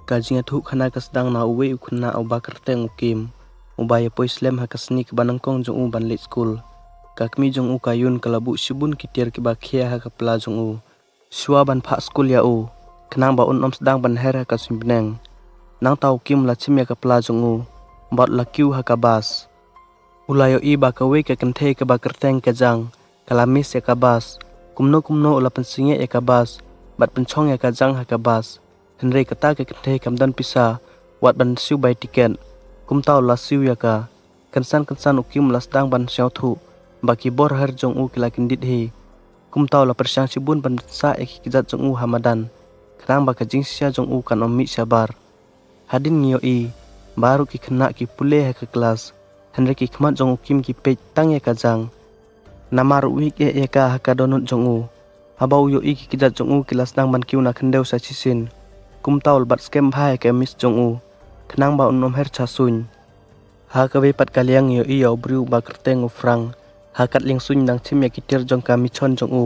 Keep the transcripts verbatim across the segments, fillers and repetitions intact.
Ka jingïathuh khana ka sdang na uwei u khynnah uba kyrteng u Kim, uba ïa poi slem ha ka sngi kaba nyngkong jong u ban leit skul. Ka kmie jong u ka Yun ka la buh shibun ki tiar kiba khia ha ka pla jong u, shuwa ban phah skul ïa u, khnang ba un ym sdang ban her ha ka suiñ bneng. Nangta u Kim la chim ïa ka pla jong u bad la kiew ha ka bas. U la ïohi ba kawei ka kynthei kaba kyrteng ka Jang ka la miss ïa ka bas. Kumno kumno u la pynsngewsih ïa ka bas bad pynchong ïa ka Jang ha ka bas. Hynrei kata ka kynthei kam don pisa wat ban siew bai tiket. Kumta u la siew ïa ka. Kynsan kynsan u Kim u la sdang ban sngewthuh ba ki bor her jong u ki la kyndit hi. Kumta u la pyrshang shibun ban pynsah ïa ki kjat jong u ha madan, khnang ba ka jingshisha jong u kan ym mih shabar. Hadien ngi ïohi, baroh ki khynnah ki pule ha ka klas, hynrei ki khmat jong u Kim ki peit tang ïa ka Jang. Namar u ïeit ïa ka ha ka dohnud jong u. Haba u ïohi ki kjat jong u ki la sdang ban kiew na khyndew sa shisien, kumta u la bat skhem bha ïa ka miss jong u, khnang ba un ym her sha suiñ. Ha kawei pat ka liang ïohi ïa u briew ba kyrteng u Frank, ha ka liang suiñ dang chim ïa ki tiar jong ka mission jong u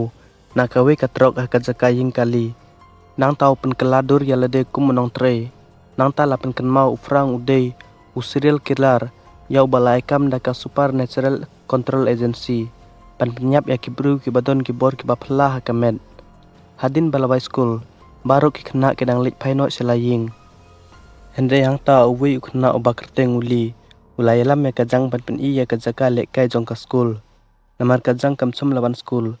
na kawei ka trok ha ka jaka ïing kali. Nangta u pynkylla dur ïa lade kum u nongtrei. Nangta la pynkynmaw u Frank u dei u serial killer, ïa uba la ai kam da ka Supernatural Control Agency ban pynïap ïa ki briew kiba don ki bor kiba phylla ha ka met. Hadien ba la wai skul, baroh ki khynnah ki dang leit phai noh sha la ïing. Hynrei hangta uwei u khynnah uba kyrteng u Lee u la ïalam ïa ka Jang ban pyni ïa ka jaka lehkai jong ka skul. Namar ka Jang kam shym la wan skul,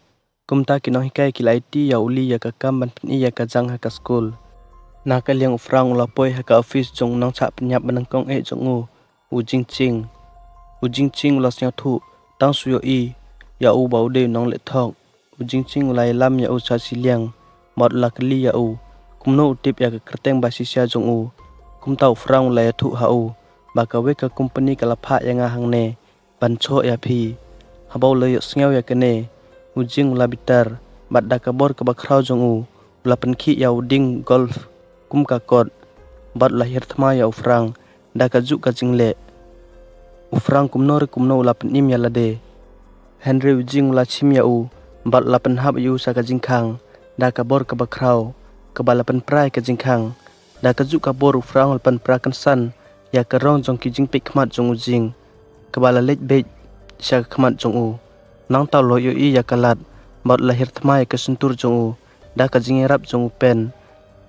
kumta ki nonghikai ki la aiti ïa u Lee ïa ka kam ban pyni ïa ka Jang ha ka skul. Na ka liang u Frank u la poi ha ka office jong u nongshah pynïap ba nyngkong eh jong u, u Jingching. U Jingching u la sngewthuh tang shu ïohi ïa u ba u dei u nongleh thok. U Jingching u la ïalam ïa u sha shiliang bad u la kylli ïa u kumno u tip ïa ka kyrteng ba shisha jong u. Kumta u Frank u la ïathuh ha u ba kawei ka company ka la phah ïa nga hangne ban shoh ïa phi. Haba u la ïohsngew ïa kane, u Jing u la bitar bad da ka bor kaba khraw jong u, u la pynkhih ïa u dieng golf kum ka kot bad u la hiar thma ïa u Frank da kajuh ka jingleh. U Frank kumno re kumno u la pynim ïa lade. Hynrei u Jing u la shim ïa u bad u la pynhap ïa u sha ka jingkhang da ka bor kaba khraw, kaba la pynpra ïa ka jingkhang. Da kajuh ka bor u Frank u la pynpra kynsan ïa ka rong jong ki jingpeit khmat jong u Jing, kaba la leit beit sha ka khmat jong u. Nangta u la ïohi ïa ka lad bad u la hiar thma ïa ka shyntur jong u da ka jingïarap jong u Pen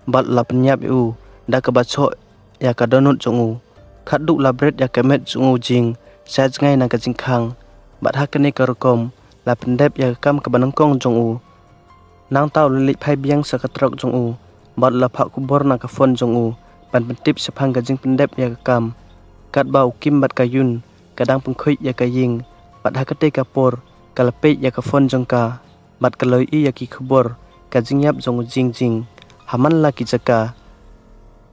bad u la pynïap ïa u da kaba shoh ïa ka dohnud jong u. Khatduh u la bret ïa ka met jong u Jing sha jngai na ka jingkhang bad ha kane ka rukom la pyndep ïa ka kam kaba nyngkong jong u. Nangta u la leit phai biang sha ka trok jong u bad u la phah khubor na ka phone jong u ban pyntip shaphang ka jingpyndep ïa ka kam. Katba u Kim bad ka Yun ka dang pynkhuid ïa ka ïing bad ha katei ka por ka la peit ïa ka phone jong ka bad ka la ïohi ïa ki khubor ka jingïap jong u Jing Jing ha man la ki jaka.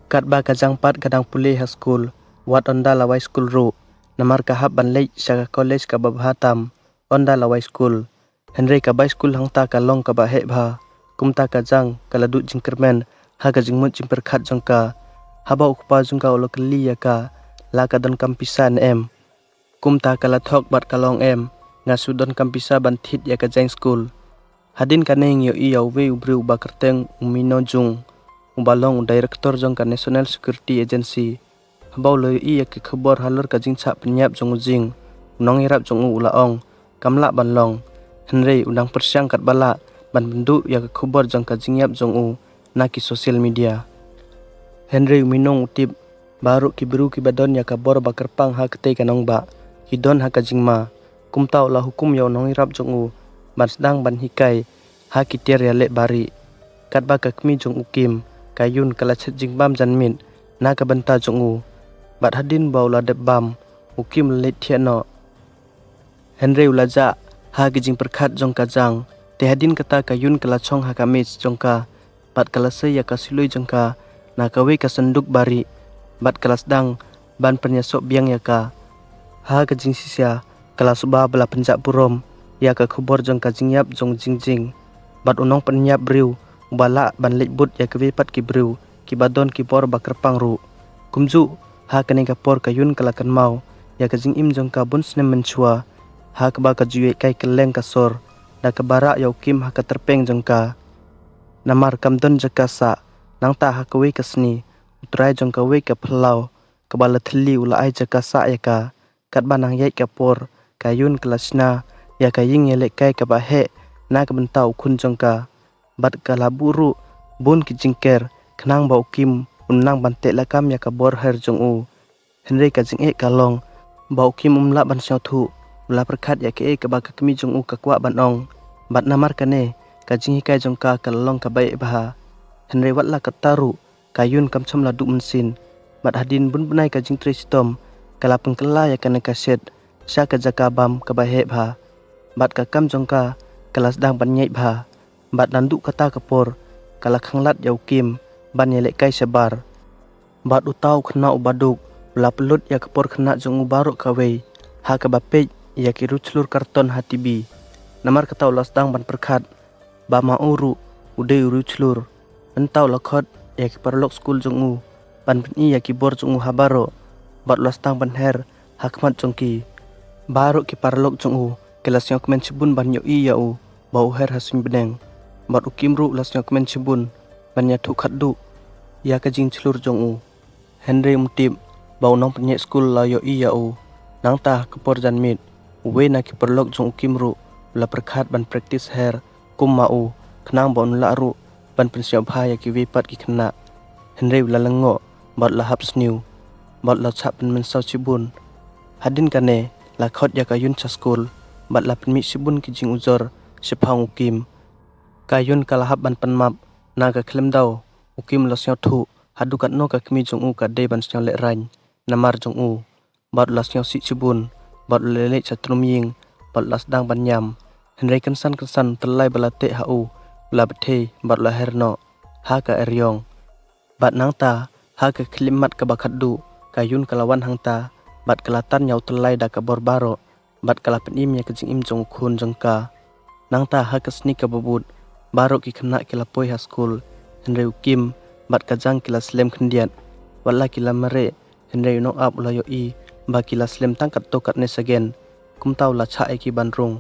Katba ka Jang pat ka dang pule ha skul, wat ynda la wai skul ruh, namar ka hap ban leit sha ka college kaba bha tam ynda la wai skul. Hynrei ka bai skul hangta ka long kaba heh bha. Kumta ka Jang ka la duh jingkyrmen ha ka jingmut jingpyrkhat jong ka. Haba u kpa jong ka u la kylli ïa ka la ka donkam pisa ne em. Kumta ka la thok bad ka la ong em, nga shu donkam pisa ban thied ïa ka jaiñ skul. Hadien kane ngi ïohi ïa uwei u briew uba kyrteng u Mino Jung, uba long u director jong ka National Security Agency. Haba u la ïohi ïa ki khubor halor ka jingshah pynïap jong u Jing, u nongïarap jong u u la ong kam lah ban long. Hynrei u dang pyrshang katba lah ban pynduh ïa ka khubor jong ka jingïap jong u na ki social media. Hynrei u Mino u tip baroh ki briew kiba don ïa ka bor ba kyrpang ha katei ka nongbah ki don ha ka jingma. Kumta u la hukum ïa u nongïarap jong u ban sdang ban hikai ha ki tiar ïaleh bari. Katba ka kmie jong u Kim, ka Yun, ka la shet jingbam janmiet na ka bynta jong u. Bad hadien ba u la dep bam, u Kim u la leit thiah noh. Hynrei u la jah ha ki jingpyrkhat jong ka Jang. Te hadien kata ka Yun ka la shong ha ka mess jong ka bad ka la sei ïa ka suloi jong ka na kawei ka synduk bari bad ka la sdang ban pynïasoh biang ïa ka. Ha ka jingshisha ka la suba ba la pynjah burom ïa ka khubor jong ka jingïap jong u Jing Jing. Bad u nongpynïap briew uba lah ban leit bud ïa kiwei pat ki briew kiba don ki bor ba kyrpang ruh. Kumjuh ha kane ka por ka Yun ka la kynmaw ïa ka jingim jong ka bun snem mynshuwa, ha kaba ka ju ïaid kai kylleng ka sor da kaba rah ïa u Kim ha ka tyrpeng jong ka. Namar kam don jaka sah, nangta ha kawei ka sngi trai jong kawei ka phyllaw kaba la thylli u la ai jaka sah ïa ka. Katba nang ïaid ka por, ka Yun ka la shna ïa ka ïing ïalehkai kaba heh na ka bynta u khun jong ka. Bad ka la buh ruh bun ki jingker khnang ba u Kim un nang ban teh lakam ïa ka bor her jong u. Hynrei ka jingeh ka long ba u Kim um lah ban sngewthuh, u la pyrkhat ïa kaei kaba ka kmie jong u ka kwah ban ong. Bad namar kane, ka jinghikai jong ka ka la long kaba eh bha. Hynrei wat la katta ruh, ka Yun kam shym la duh mynsiem. Bad hadien bun bnai ka jingtrei shitom, ka la pynkylla ïa kane ka shet sha ka jaka bam kaba heh bha. Bad ka kam jong ka ka la sdang ban ïaid bha. Bad naduh kata ka por, ka la khanglad ïa u Kim ban ïalehkai shabar. Bad uta u khynnah uba duk u la pynlut ïa ka por khynnah jong u baroh kawei ha kaba peit ïa ki riewshlur karton ha TV. Namar kata u la sdang ban pyrkhat ba ma u ruh u dei u riewshlur. Mynta u la khot ïa ki paralok skul jong u ban pyni ïa ki bor jong u ha baroh. Bad u la sdang ban her ha khmat jong ki. Baroh ki paralok jong u ki la sngewkmen shibun ban ïohi ïa u ba u her ha suiñ bneng. Bad u Kim ruh u la sngewkmen shibun ban ïathuh khatduh ïa ka jingshlur jong u. Hynrei um tip ba u nongpynïaid skul la ïohi ïa u. Nangta ha ka por janmiet, uwei na ki paralok jong u Kim ruh u la pyrkhat ban practice her kum ma u, khnang ba un lah ruh ban pynsngewbha ïa kiwei pat ki khynnah. Hynrei u la lyngngoh bad u la hap sniew bad u la shah pynmynsaw shibun. Hadien kane, la khot ïa ka Yun sha skul bad la pynmih shibun ki jingujor shaphang u Kim. Ka Yun ka la hap ban pan map na ka khlem daw u Kim u la sngewthuh haduh katno ka kmie jong u ka dei ban sngewlehraiñ namar jong u. Bad u la sngewsih shibun bad u la leit sha trum ïing bad u la sdang ban ñiam. Hynrei kynsan kynsan u tyllai ba la teh ha u u la bthei bad u la her noh ha ka eriong. Bad nangta ha ka khyllipmat kaba khatduh, ka Yun ka la wan hangta bad ka la tan ïa u tyllai da ka bor baroh bad ka la pynim ïa ka jingim jong u khun jong ka. Nangta ha ka sngi kaba bud, baroh ki khynnah ki la poi ha skul, hynrei u Kim bad ka Jang ki la slem khyndiat. Wat la ki la mareh, hynrei u nongapp u la ïohi ba ki la slem tang katto katne sagen. Kumta u la shah ïa ki ban rung.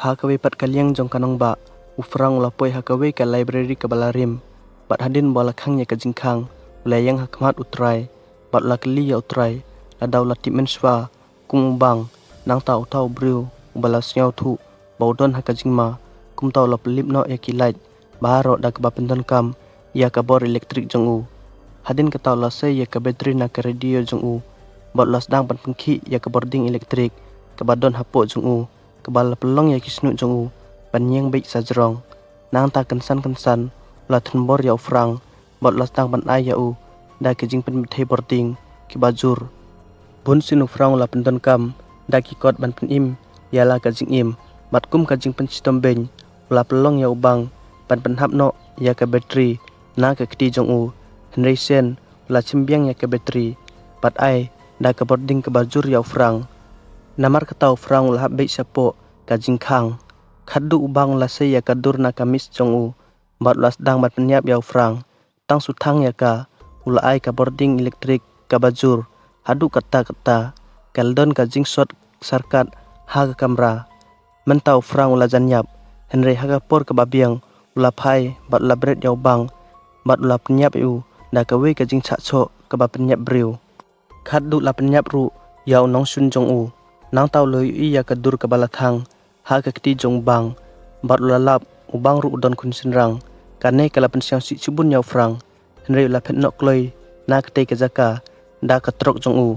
Ha kawei pat ka liang jong ka nongbah, u Frank u la poi ha kawei ka library kaba la rim. Bad hadien ba u la khang ïa ka jingkhang, u la ïeng ha khmat U Trai bad u la kylli ïa U Trai lada u la tip mynshuwa kum u Bang. Nangta uta u briew uba la sngewthuh ba u don ha ka jingma, kumta u la pynlip noh ïa ki light baroh da kaba pyndonkam ïa ka bor elektrik jong u. Hadien kata u la sei ïa ka battery na ka radio jong u bad u la sdang ban pynkhih ïa ka bording elektrik kaba don hapoh jong u, kaba la pynlong ïa ki shñiuh jong u ban ïeng beit sha jrong. Nangta kynsan kynsan u la thombor ïa u Frank bad u la sdang ban ai ïa u da ki jingpynbthei bording kiba jur. Bunsien u Frank u la pyndonkam da ki kot ban pynim ïa la ka jingim, bad kum ka jingpynshitom beiñ u la pynlong ïa u Bang ban pynhap noh ïa ka battery na ka kti jong u. Hynrei shen u la chim biang ïa ka battery bad ai da ka bording kaba jur ïa u Frank. Namar kata u Frank u la hap beit shapoh ka jingkhang. Khatduh u Bang u la sei ïa ka dur na ka mess jong u bad u la sdang ban pynïap ïa u Frank. Tang shu thang ïa ka, u la ai ka bording elektrik kaba jur. Haduh katta katta ka la don ka jingshort circuit ha ka kamra. Mynta u Frank u la jan ïap, hynrei ha ka por kaba biang u la phai bad u la bret ïa u Bang bad u la pynïap ïa u da kawei ka jingshah shoh kaba pynïap briew. Khatduh la pynïap ruh ïa u nongshun jong u. Nangta u la ïohi ïa ka dur kaba la thang ha ka kti jong u Bang bad u la lap. U Bang ruh u don khun shynrang. Kane ka la pynsngewsih shibun ïa u Frank, hynrei u la phet noh kloi na katei ka jaka da ka trok jong u.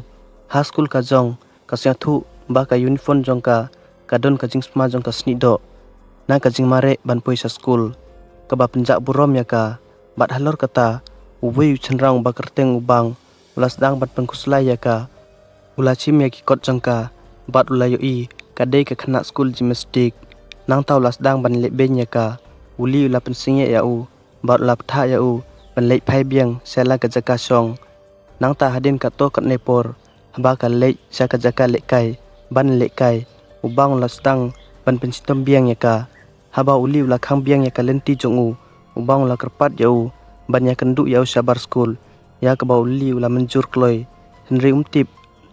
Ha skul ka jong ka sngewthuh ba ka uniform jong ka ka don ka jingsma jong ka snieh doh na ka jingmareh ban poi sha skul, kaba pynjah burom ïa ka. Bad halor kata, uwei u shynrang uba kyrteng u Bang u la sdang ban pynkhuslai ïa ka. U la shim ïa ki kot jong ka bad u la ïohi ka dei ka khynnah skul gymnastic. Nangta u la sdang ban leh beiñ ïa ka. U Li u la pynsngew ïa u bad u la pynthah ïa u ban leit phai biang sha la ka jaka shong. Nangta hadien katto katne por, haba ka leit sha ka jaka lehkai ban lehkai, u Bang u la sdang ban pynshitom biang ïa ka. Haba u Li u la khang biang ïa ka lynti jong u, u Bang u la kyrpad ïa u ban ïakynduh ïa u shabar skul, ïa kaba u Li u la mynjur kloi. Hynrei um tip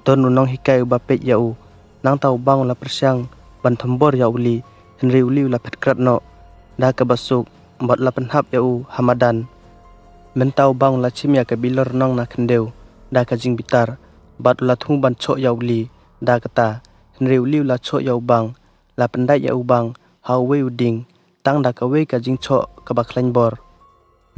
don u nonghikai uba peit ïa u. Nangta u Bang u la pyrshang ban thombor ïa u Li, hynrei u Li u la phet krat noh da kaba suk bad u la pynhap ïa u ha madan. Mynta u Bang u la chim ïa ka bilor nong na khyndew da ka jingbitar, bad u la thmu ban choh ïa u Li da kata. Hynrei u Li u la choh ïa u Bang, la pyndait ïa u Bang ha uwei u dieng, tang da kawei ka jingchoh kaba khlaiñ bor.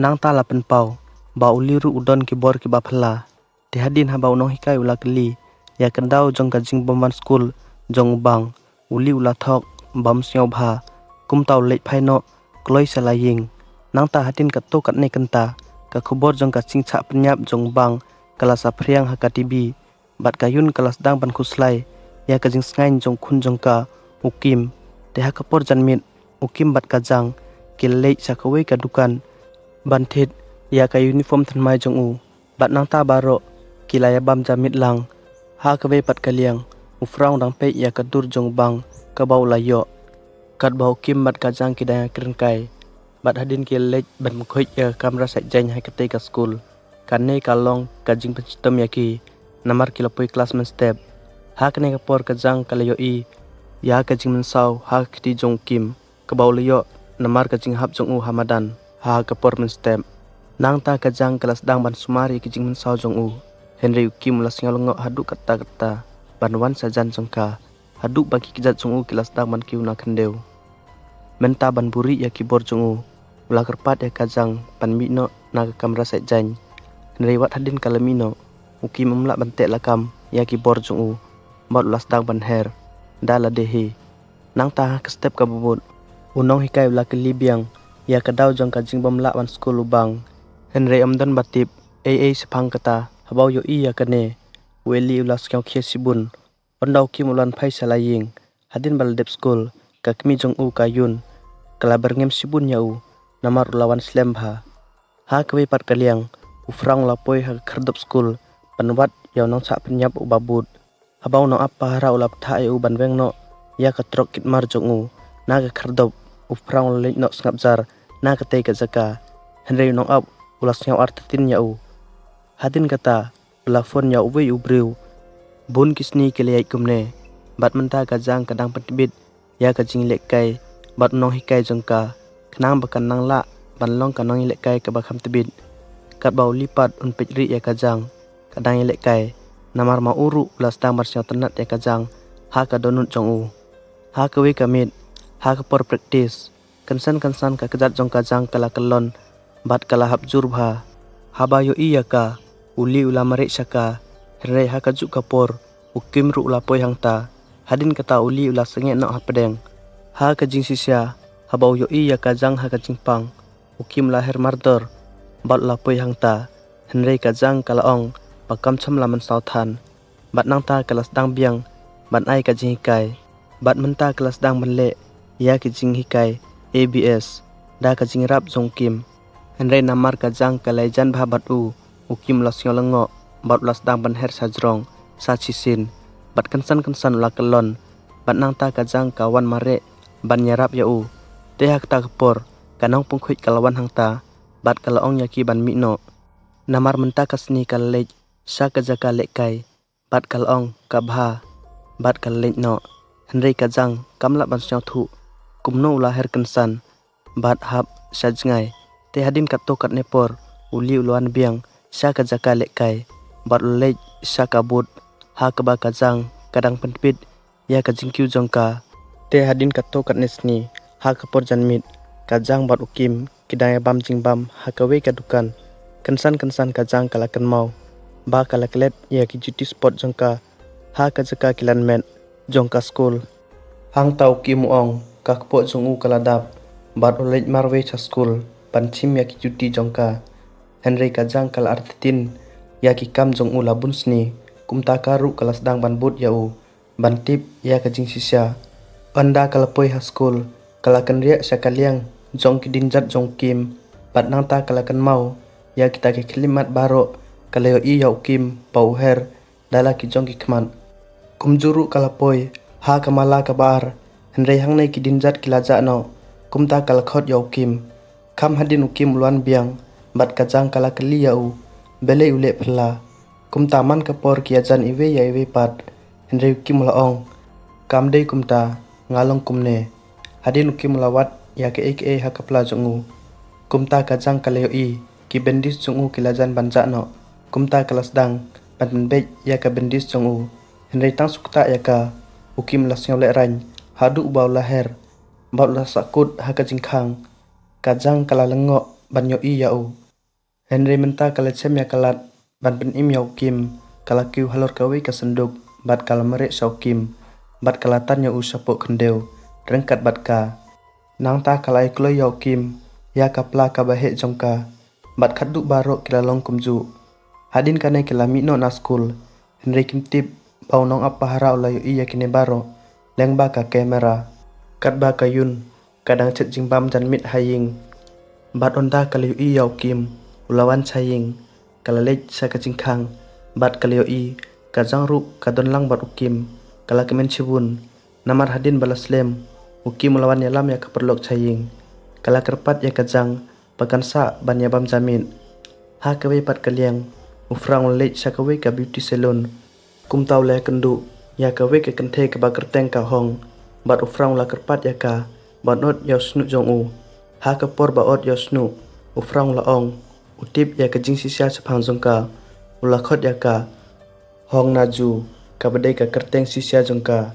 Nangta la pynpaw ba u Li ruh u don ki bor kiba phylla. Te hadien haba u nonghikai u la kylli ïa ka daw jong ka jingbym wan skul jong u Bang, u Li u la thok bym sngew bha. Kumta u leit phai noh kloi sha la ïing. Nangta hadien katto katne kynta, ka khubor jong ka jingshah pynïap jong u Bang ka la saphriang ha ka T V, bad ka Yun ka la sdang ban khuslai ïa ka jingsngaiñ jong u khun jong ka, u Kim. Te ha ka por janmiet, u Kim bad ka Jang ki la leit sha kawei ka dukan ban thied ïa ka uniform thymmai jong u. Bad nangta baroh ki la ïabam ja miet lang. Ha kawei pat ka liang, u Frank u dang peit ïa ka dur jong u Bang kaba u la ïoh, katba u Kim bad ka Jang ki dang ïakren kai. Bad hadien ki la leit ban pynkhuid ïa ka kamra sait jaiñ ha katei ka skul, kane ka long ka jingpynshitom ïa ki, namar ki la poi klas mynstep. Ha kane ka por ka Jang ka la ïohi ïa ka jingmynsaw ha ka kti jong u Kim kaba u la ïoh namar ka jinghap jong u ha madan ha ka por mynstep. Nangta ka Jang ka la sdang ban sumar ïa ka jingmynsaw jong u, hynrei u Kim u la sngew lyngngoh haduh katta katta ban wan sha jan jong ka, haduh ba ki kjat jong u ki la sdang ban kiew na khyndew. Mynta ban buhrieh ïa ki bor jong u, u la kyrpad ïa ka Jang ban mih noh na ka kamra sait jaiñ. Hynrei wat hadien ka la mih noh, u Kim um lah ban teh lakam ïa ki bor jong u, bad u la sdang ban her da lade hi. Nangta ha ka step kaba bud, u nonghikai u la kylli biang ïa ka daw jong ka jingbym lah wan skul u Bang. Hynrei ym don ba tip ei ei shaphang kata. Haba u ïohi ïa kane, u Eli u la sngew khia shibun. Ynda u Kim u la wan phai sha la ïing hadien ba la dep skul, ka kmie jong u ka Yun ka la byrngem shibun ïa u, namar u la wan slem bha. Ha kawei pat ka liang, u Frank u la poi ha ka khyrdop skul ban wad ïa u nongshah pynïap uba bud. Haba u nongap pahara u la bthah ïa u ban weng noh ïa ka trok kit mar jong u na ka khyrdop, u Frank u la leit noh sngap jar na katei ka jaka. Hynrei u nongap u la sngew artatien ïa u. Hadien kata u la phone ïa uwei u briew. Bun ki sngi ki la ïaid kumne, bad mynta ka Jang ka dang pyntbit ïa ka jingïalehkai bad u nonghikai jong ka, khnang ba kan nang lah ban long ka nongïalehkai kaba kham tbit. Katba u Li pat un peit rieh ïa ka Jang ka dang ïalehkai, namar ma u ruh u la sdang ban sngewtynnat ïa ka Jang ha ka dohnud jong u. Ha kawei ka miet, ha ka por practice, kynsan kynsan ka kjat jong ka Jang ka la kyllon bad ka la hap jur bha. Haba ïohi ïa ka, u Li u la mareh sha ka. Hynrei ha kajuh ka por u Kim ruh u la poi hangta. Hadien kata u Li u la sangeh noh hapdeng. Ha ka jingshisha, haba u ïohi ïa ka Jang ha ka jingpang, u Kim u la her mardor bad u la poi hangta. Hynrei ka Jang ka la ong ba kam shym la mynsaw than. Bad nangta ka la sdang biang ban ai ka jinghikai. Bad mynta ka la sdang ban leh ïa ka jinghikai A B S da ka jingïarap jong u Kim. Hynrei namar ka Jang ka la ïajan bha bad u, u Kim u la sngew lyngngoh bad u la sdang ban her sha jrong, sha shisien. Bad kynsan kynsan u la kyllon. Bad nangta ka Jang ka wan mareh ban ïarap ïa u. Te ha kata ka por, ka nongpynkhuid ka la wan hangta bad ka la ong ïa ki ban mih noh. Namar mynta ka sngi ka la leit sha ka jaka lehkai, bad ka la ong ka bha, bad ka la leit noh. Hynrei ka Jang kam lah ban sngewthuh kumno u la her kynsan bad hap sha jngai. Te hadien katto katne por u Li u la wan biang sha ka jaka lehkai bad u la leit sha ka booth ha kaba ka Jang ka dang pyntbit ïa ka jingkiew jong ka. Te hadien katto katne sngi, ha ka por janmiet, ka Jang bad u Kim ki dang ïabam jingbam ha kawei ka dukan. Kynsan kynsan ka Jang ka la kynmaw ba ka la klet ïa ki juti sport jong ka ha ka jaka kilan met jong ka skul. Hangta u Kim u ong ka kpoh jong u ka la dap bad u leit marwei sha skul ban shim ïa ki juti jong ka. Hynrei ka Jang ka la artatien ïa ki kam jong u la bun sngi, kumta ka ruh ka la sdang ban bud ïa u ban tip ïa ka jingshisha. Ynda ka la poi ha skul, ka la kynriah sha ka liang jong ki dienjat jong u Kim, bad nangta ka la kynmaw ïa kita ki khyllipmat baroh. Ka la ïohi ïa u Kim ba u her da la ki jong ki khmat. Kumjuh ruh ka la poi ha ka mala kaba ar, hynrei hangne ki dienjat ki la jah noh, kumta ka la khot ïa u Kim. Kham hadien u Kim u la wan biang bad ka Jang ka la kylli ïa u balei u leh phylla. Kumta man ka por ki ïajan iwei ïa iwei pat, hynrei u Kim u la ong, kam dei kumta, nga long kumne. Hadien u Kim u la wad ïa kaei kaei ha ka pla jong u, kumta ka Jang ka la ïohi Ki bandage jong u ki la jan ban jah noh. Kumta ka la sdang ban pynbeit ïa ka bandage jong u. Hynrei tang shu ktah ïa ka, u Kim u la sngew lehraiñ haduh ba u la her bad u la sahkut ha ka jingkhang. Ka Jang ka la lyngngoh ban ïohi ïa u. Hynrei mynta ka la chem ïa ka lad ban pynim ïa u Kim, ka la kiew halor kawei ka synduk bad ka la mareh sha u Kim bad ka la tan ïa u shapoh khyndew ryngkat bad ka. Nangta ka la ai kloi ïa u Kim ïa ka pla kaba heh jong ka bad khatduh baroh ki la long kumjuh. Hadien kane ki la mih noh na skul, hynrei kim tip ba u nongap pahara u la ïohi ïa kine baroh lyngba ka kamera. Katba ka Yun ka dang chet jingbam jan miet ha ïing bad ynda ka la ïohi ïa u Kim u la wan sha ïing, ka la leit sha ka jingkhang bad ka la ïohi ka Jang ruh ka don lang bad u Kim. Ka la kmen shibun namar hadien ba la slem, u Kim u la wan ïalam ïa ka paralok sha ïing. Ka la kyrpad ïa ka Jang ba kan sah ban ïabam ja miet. Ha kawei pat ka liang, u Frank u la leit sha kawei ka beauty salon. Kumta u la ïakynduh ïa kawei ka kynthei kaba kyrteng ka Hong bad u Frank u la kyrpad ïa ka ban ot ïa u shñiuh jong u. Ha ka por ba ot ïa u shñiuh, u Frank u la ong u tip ïa ka jingshisha shaphang jong ka. U la khot ïa ka Hong Naju, kaba dei ka kyrteng shisha jong ka.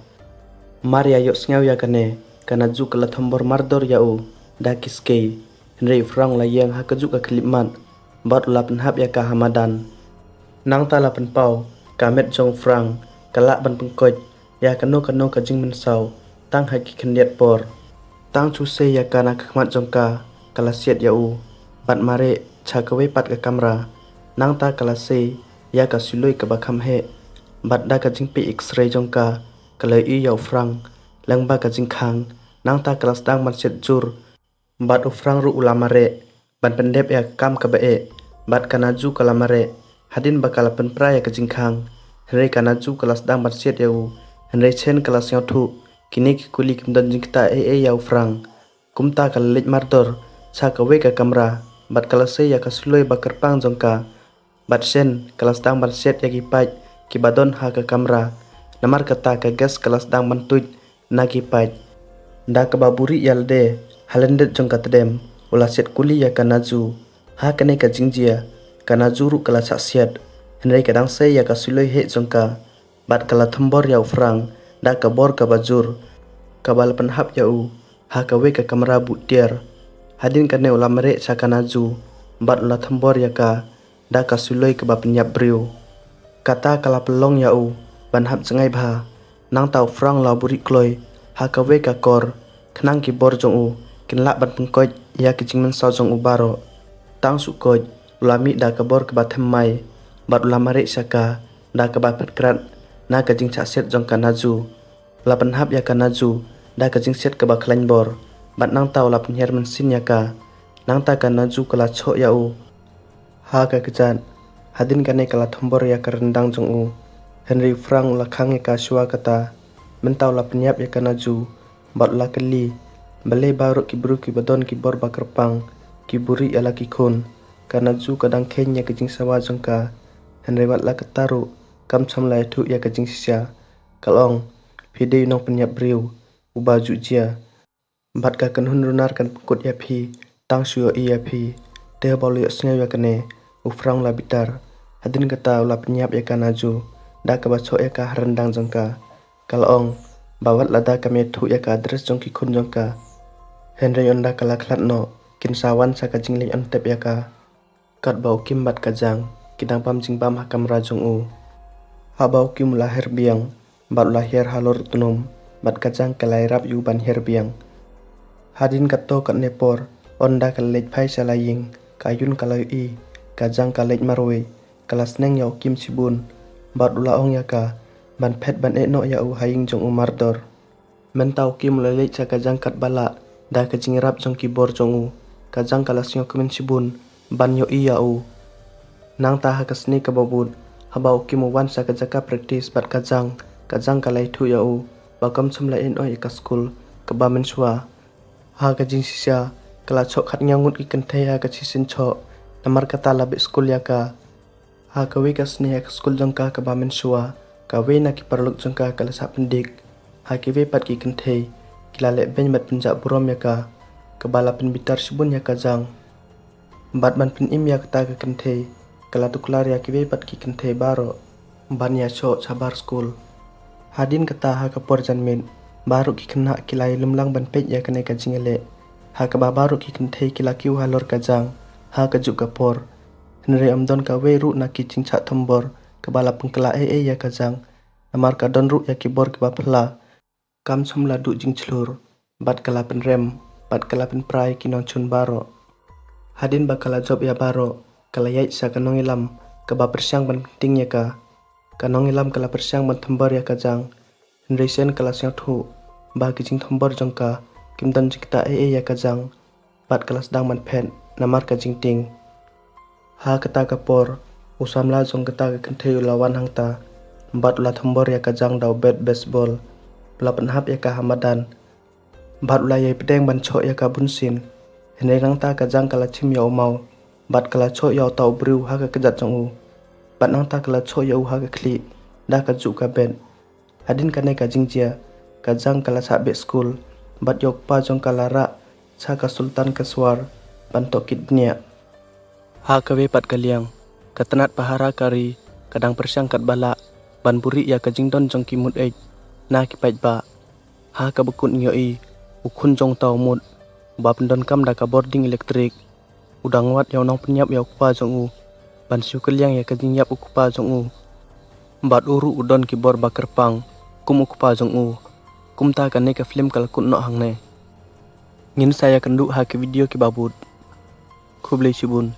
Mar ïa ïohsngew ïa kane, ka Naju ka la thombor mardor ïa u da ki skei. Hynrei u Frank u la ïeng ha kajuh ka khyllipmat bad u la pynhap ïa ka ha madan. Nangta la pynpaw ka met jong u Frank ka lah ban pynkoit ïa kano kano ka jingmynsaw tang ha ki khyndiat por. Tang shu sei ïa ka na ka khmat jong ka, ka la siat ïa u bad mareh sha kawei pat ka kamra. Nangta ka la sei ïa ka suloi kaba kham heh bad da ka jingpeit X-ray jong ka, ka la ïohi ïa u Frank lyngba ka jingkhang. Nangta ka la sdang ban siat jur bad u Frank ruh u la mareh ban pyndep ïa ka kam kaba eh. Bad ka Naju ka la mareh hadien ba ka la pynpra ïa ka jingkhang. Hynrei ka Naju ka la sdang ban siat ïa u. Hynrei shen ka la sngewthuh kine ki kuli kim don jingktah ei ei ïa u Frank. Kumta ka la leit mardor sha kawei ka kamra bad ka la sei ïa ka suloi ba kyrpang jong ka. Bad shen ka la sdang ban siat ïa ki paip kiba don ha ka kamra. Namar kata ka gas ka la sdang ban tuid na ki paip. Da kaba buhrieh ïa lade ha lyndet jong ka tdem, u la siat kuli ïa ka Naju. Ha kane ka jingjia, ka Naju ruh ka la shah siat, hynrei ka dang sei ïa ka suloi heh jong ka bad ka la thombor ïa u Frank da ka bor kaba jur, kaba la pynhap ïa u ha kawei ka kamra buh tiar. Hadien kane u la mareh sha ka Naju bad u la thombor ïa ka da ka suloi kaba pynïap briew. Kata ka la pynlong ïa u ban hap jngai bha. Nangta u Frank u la buhrieh kloi ha kawei ka kor, khnang ki bor jong u kin lah ban pynkoit ïa ki jingmynsaw jong u baroh. Tang shu koit, u la mih da ka bor kaba thymmai bad u la mareh sha ka da kaba pyrkhat na ka jingshah siat jong ka Naju. U la pynhap ïa ka Naju da ka jingsiat kaba khlaiñ bor bad nangta u la pynhiar mynsiem ïa ka. Nangta ka Naju ka la shoh ïa u ha ka kjat. Hadien kane ka la thombor ïa ka ryndang jong u. Hynrei u Frank u la khang ïa ka shuwa kata. Mynta u la pynïap ïa ka Naju bad u la kylli balei baroh ki briew kiba don ki bor ba kyrpang ki buhrieh ïa la ki khun. Ka Naju ka dang kheiñ ïa ka jingsawa jong ka. Hynrei wat la katta ruh kam shym la ïathuh ïa ka jingshisha. Ka la ong, phi dei u nongpynïap briew uba juh jia. Bad ka kynhun runar kan pynkut ïa phi tang shu ïohi ïa phi. Te haba u la ïohsngew ïa kane, u Frank u la bitar. Hadien kata u la pynïap ïa ka Naju da kaba shoh ïa ka ha ryndang jong ka. Ka la ong ba wat lada kam ïathuh ïa ka address jong ki khun jong ka, hynrei ynda ka la khlad noh kin sa wan sha ka jingleit on tep ïa ka. Katba u Kim bad ka Jang ki dang bam jingbam ha kamra jong u. Haba u Kim u la her biang bad u la hiar halor u tnum, bad ka Jang ka la ïarap ïa u ban hiar biang. Hadien katto katne por, ynda ka la leit phai sha la ïing, ka Yun ka la ïohi ka Jang ka leit marwei. Ka la sneng ïa u Kim shibun bad u la ong ïa ka ban phet ban eh noh ïa u ha ïing jong u mardor. Mynta u Kim u la leit sha ka Jang katba lah da ka jingïarap jong ki bor jong u. Ka Jang ka la sngewkmen shibun ban ïohi ïa u. Nangta ha ka sngi kaba bud, haba u Kim u wan sha ka jaka practice bad ka Jang, ka Jang ka la ïathuh ïa u ba kam shym la ïehnoh ïa ka skul kaba mynshuwa. Ha ka jingshisha, ka la shoh khatnïaw ngut ki kynthei ha ka shisien shoh, namar kata la beh skul ïa ka. Ha kawei ka sngi ha ka skul jong ka kaba mynshuwa, kawei na ki paralok jong ka ka la sah pyndik ha kiwei pat ki kynthei. Ki la leh beiñ bad pynjah burom ïa ka, kaba la pynbitar shibun ïa ka Jang. Bad ban pynim ïa kata ka kynthei, ka la tuklar ïa kiwei pat ki kynthei baroh ban ïashoh shabar skul. Hadien kata ha ka por janmiet, baroh ki khynnah ki la ïalum lang ban peit ïa kane ka jingïaleh, ha kaba baroh ki kynthei ki la kiew halor ka jang ha kajuh ka por. Hynrei ym don kawei ruh na ki jingshah thombor kaba la pynkylla ei ei ïa ka jang, namar ka don ruh ïa ki bor kiba phylla. Kam shym la duh jingshlur, bad ka la pynrem, bad ka la pynpra ïa ki nongshun baroh. Hadien ba ka la jop ïa baroh, ka la ïaid sha ka nongïalam kaba pyrshang ban pynting ïa ka. Ka nongïalam ka la pyrshang ban thombor ïa ka jang, hynrei shen ka la sngewthuh ba ki jingthombor jong ka kim don jingktah ei ei ïa ka jang, bad ka la sdang ban phet namar ka jingting. Ha kata ka por, u samla jong kata ka kynthei u la wan hangta, bad u la thombor ïa ka jang da u bat baseball. U la pynhap ïa ka ha madan, bad u la ïai pdeng ban shoh ïa ka bunsien. Hynrei nangta ka jang ka la chim ïa u maw, bad ka la shoh ïa uta u briew ha ka kjat jong u, bad nangta ka la shoh ïa u ha ka khlieh da kajuh ka bat. Hadien kane ka jingjia, ka jang ka la sah beh skul, bad ïa u kpa jong ka la rah sha ka sultan ka swar ban tohkit bniah. Ha kawei pat ka liang, ka tnat pahara ka ri ka dang pyrshang katba lah ban buhrieh ïa ka jingdon jong ki mut eit na ki paidbah. Ha kaba kut ngi ïohi, u khun jong uta u mut, uba pyndonkam da ka bording elektrik, u dang wad ïa u nongpynïap ïa u kpa jong u ban siew kylliang ïa ka jingïap u kpa jong u. Bad u ruh u don ki bor ba kyrpang kum u kpa jong u. Kumta kane ka film ka la kut noh hangne. Ngin sa ïakynduh ha ki video kiba bud. Khublei shibun.